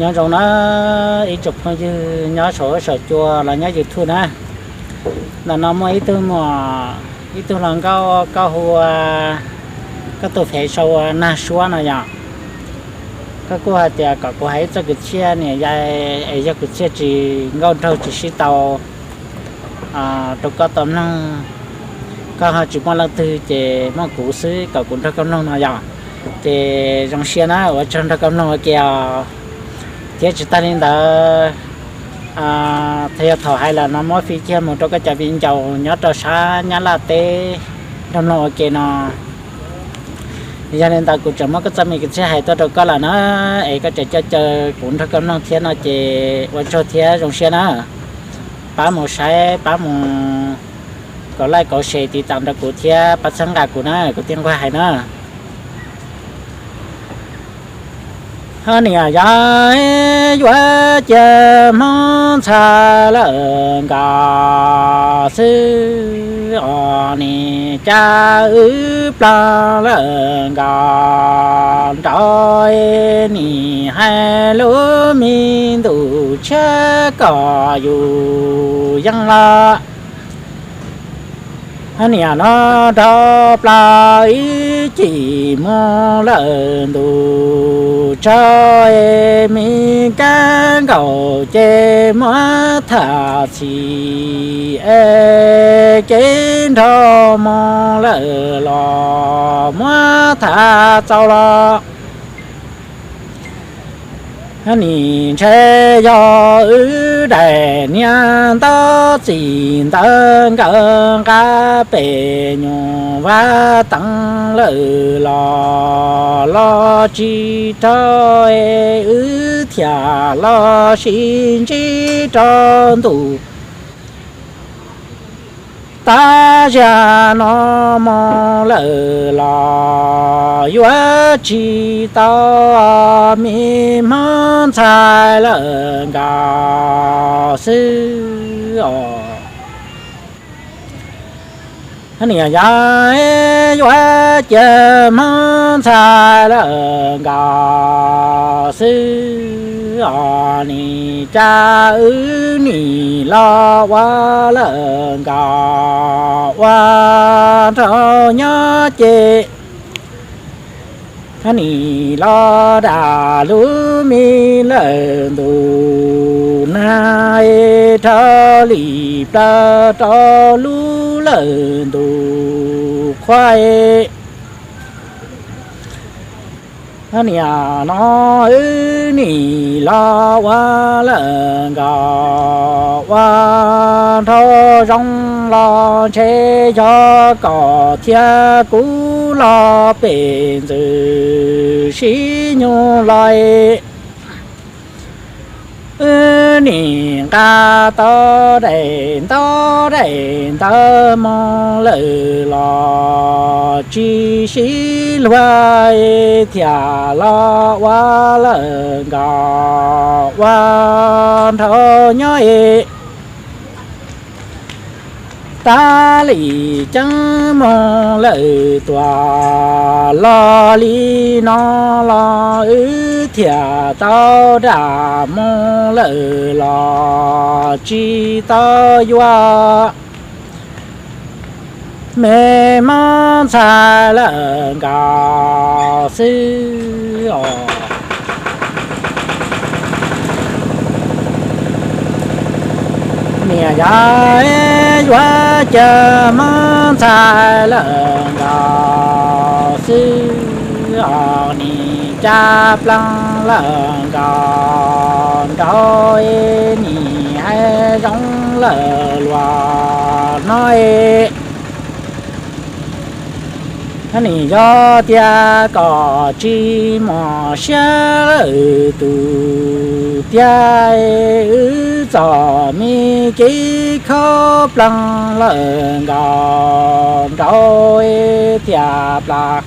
Nyob zoo na ib tsoom phooj ywg nyob saum huab saum cua los nyob YouTube na. Ntawm no muaj ib tug muam, ib tug hluas nkauj koj hu ua, koj tus fev sau ua Nag Suab no yom. Koj kuj hais tias kom kuv hais ib txoj kwv txhiaj niam yau es yog kwv txhiaj tsis nkauj nraug tsis sib tau rau koj tau mloog, koj ho tsis muaj leej twg ces muaj kuv xwb kom kuv nrog koj mloog no yom. Ces zoo siab na, ua tsaug nrog koj mloog ua ke os. Thiab tsis tag li ntawd, thaum yog thaum hais lawm no muab fij kiag mus rau koj cov viv ncaus nyob rau sab Nyab Laj teb nrog mloog ua ke no. Yog li ntawd kuv tseem muab koj txoj me kwv txhiaj hais tuaj rau koj lawm na, es koj tseem coj caw kuv nrog koj mloog thiab no ces ua tsaug thiab zoo siab na. Pab mus saib, pab mus kauv like kauv share tiv tam rau kuv thiab pab txhawb nqa kuv na, kuv thiaj nquag hais na. Hos niam yog yuav cia Hmoob ntxhais lawm nkaus xwb os, nim cas wb plaag lawm nkaus nraud, nim hais lub me ntuj tshiab kom yus yeej los. Hos niam no rau plaub ib cim moog lawm ntuj tsaug, me kab nkaus ces muab tham txhim es kev nrau moog lawm los muab tham txaus los. Nim ntshe yog wb daim niag ntaub txim ntawd nkawd nqa pem nyuj vaj teev lawm los los tsis raug, wb thiaj los sib ntsib rau ntuj. Tab sis no moog lawm los yuav tsis tau, me Hmoob ntxhais lawm nkaus xwb os. Niam yog yuav cia Hmoob ntxhais lawm nkaus xwb os, nim cas wb nim los ua lawm nkaus ua nraug nyob ces nim los dam lub me lawm ntuj nag, rau li plaws rau lub lawm ntuj qhua. Niam no wb nim los ua lawm nkaus ua nraug zoo los ntshe yog koj thiab kuv los pem ntxwg sib nyug los. Wb nim nqa tau daim ntaub daim ntawv moog lawm los tsis sib luag, thiaj los ua lawm nkaus ua nraug nyob es. Tab li ceeb moog lawm tuaj los li no los wb thiaj tau dam moog lawm los tsis tau yuav. Me Hmoob ntxhais lawm nkaus xwb os. Niam yog yuav cia Hmoob ntxhais lawm nkaus xwb os, nim cas plaag lawm nkaus nraud, nim hais zoo lawm luag no. Nim yog tias koj tsis muaj siab lawm tus tiag, wb txoj me kev khaub plaag lawm nkaus nraud thiaj plam.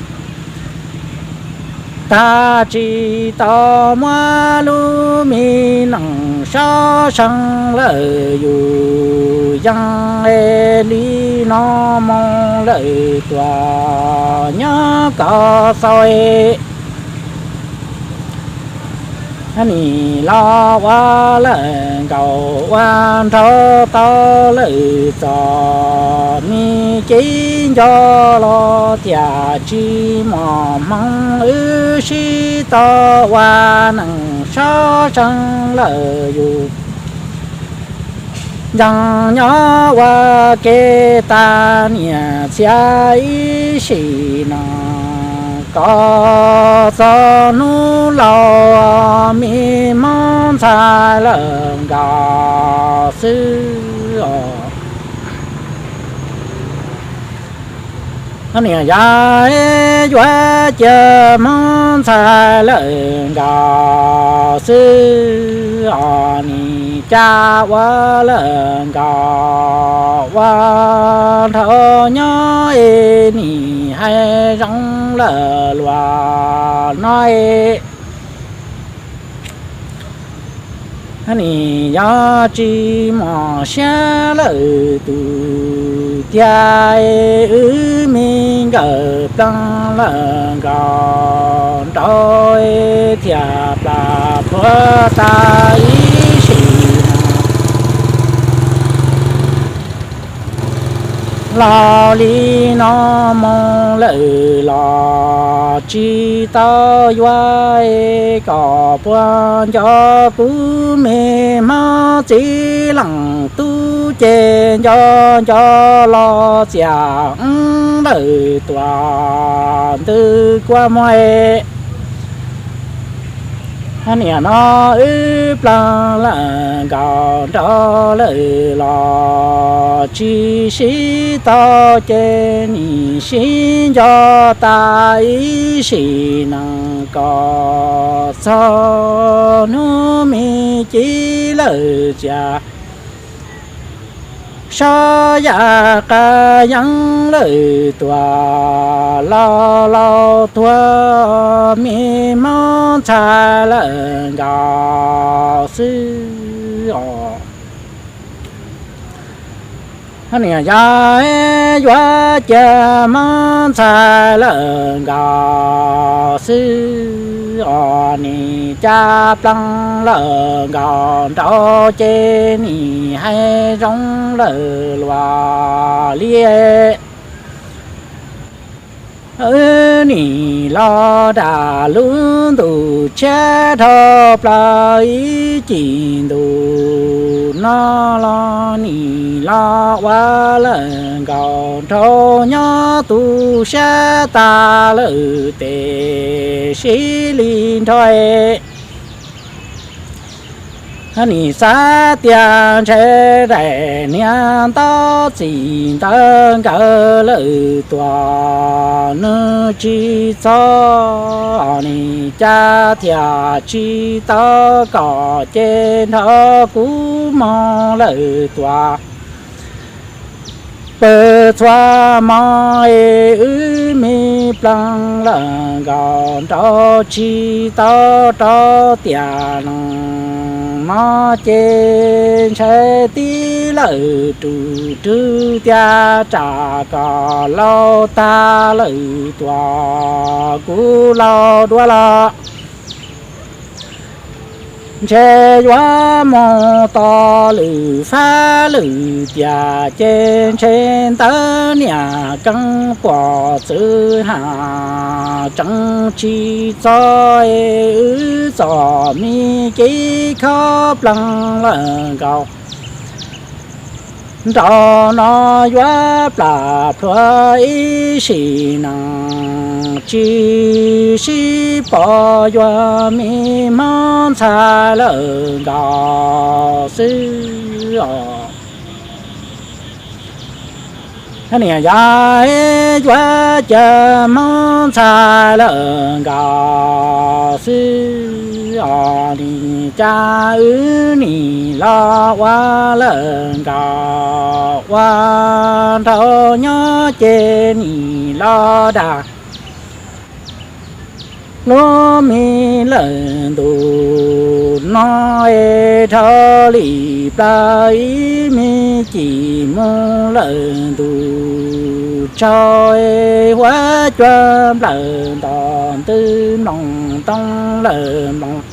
Tag tsis tau muab lub me neej sab seev lawm yus yeej li no moog lawm tuaj nyob koj xaus. Nim los ua lawm nkaus ua nraug tau lawm txom me cev nco los tiam tsis muaj hmoo wb sib tau ua neej sab seev lawm yus ncees nyob ua ke tas niam txiv ib sim no kom txog hnub laus me hmoob ntxhais lawm nkaus xwb os. Niam yog yuav cia hmoob ntxhais lawm nkaus xwb os, nim cas ua lawm nkaus ua nraug nyob es nim hais zoo lawm luag no es nim yog tsis muaj siab lawm tus tiag es wb me nkawm plees lawm nkaus nraug thiaj plam plhuav tas ib sim no. Los li no mus lawm los tsis tau yuav es kom puas nco kuv me hmoob txiv leej tub ces nco nco los txias ntawm tuam ntws kua muag. Niam no wb plees lawm nkaus nraug lawm los tsis sib tau ces nim sib nco tas ib sim neej kom txog hnub me civ lawm txias sab yam qas yeeb lawm tuam laus laus tuag me hmoob ntxhais lawm nkaus xwb os. Niam yog yuav cia hmoob ntxhais lawm nkaus xwb os, nim cas plees lawm nkaus nraug ces nim hais zoo lawm luag li. Wb nim los dam lub ntuj tshiab dhau plaws ib cim ntuj no los nim los ua lawm nkaus nraug nyob tu siab tas lawm tes sib li nrho. Nim xav tias ntshe daim niag ntaub txim ntawd nkawd lawm tuam nws tsis txog, nim cas thiaj tsis tau kom ces nrog kuv mus lawm tuam. Pw txhua hmo es wb me plees lawm nkaus nraug tsis tau rau tiam neej no ces ntshai tib lawm rus rwg tias tsam kom laus tag lawm tuam kuv laus dua los ntshe yuav mus tos lwm fab lwm tiam ces ntshe ntawd niam keeb pom txwv ham tseeb tsis txog es wb txom me kev khob plees lawm nkaus nraug no yuav plam plhuav ib sim neej tsis sib pom yuav me hmoob ntxhais lawm nkaus xwb os. Niam yog yuav cia hmoob ntxhais lawm nkaus xwb os, nim cas wb nim los ua lawm nkaus ua nraug nyob ces nim los dag lub me lawm ntus no es dhau li plaws ib me cim mus lawm ntus tsaus es huab cua nplawm ntom ntws mloog ntoo lawm mloog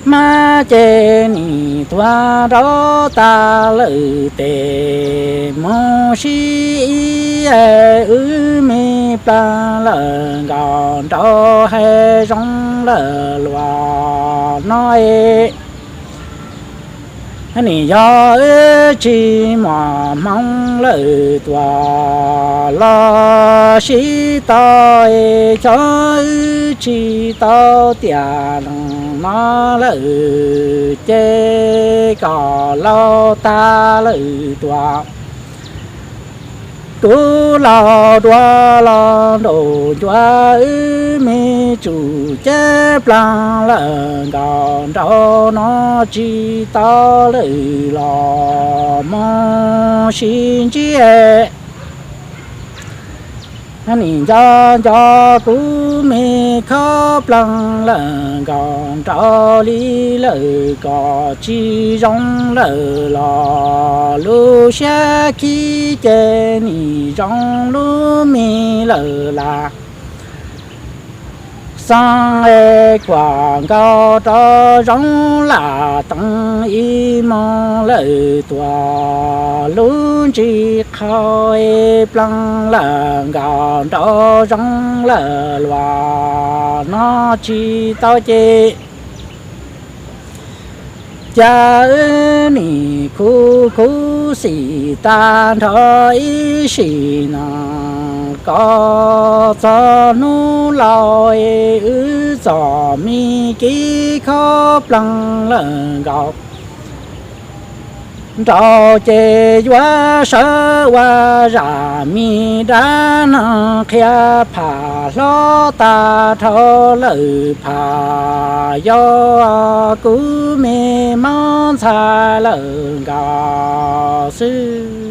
Mab ces nim tuag nrov tas lawm tes mus sib ib, wb me plaag lawm nkaus nraug hav zoov lawm luas no es. Nim yog wb tsis muaj hmoo lawm tuaj los sib tau es xyov wb tsis tau tiam leej no lawm ces kom laus tag lawm tuaj. Tub laug dua los nraug ncua, wb me tsuj cev plaag lawm nkaus nraug no tsis tau lawm los mus sib ntsib. Nim nco nco kuv me khob plaag lawm nkaus nraug li lawm kom tsis zoo lawm los lub siab khib ces nim zoo lub me lawm las. Xoo es kuam nkaus rau zoov lam teev ib moos lawm tuaj lub ntsis qhau es plaag lawm nkaus nraug zoov lawm luas no tsis tau ces. Cas wb nim khuv khuv xim tag nrho ib sim no, kom txog hnub laus es wb txom me kib khob plaag lawm nkaus nraug ces yuav sawv ua zam me dab neeg qhia pham hlob tag dhau lawm pham yau kuv me mob ntxhais lawm nkaus xwb.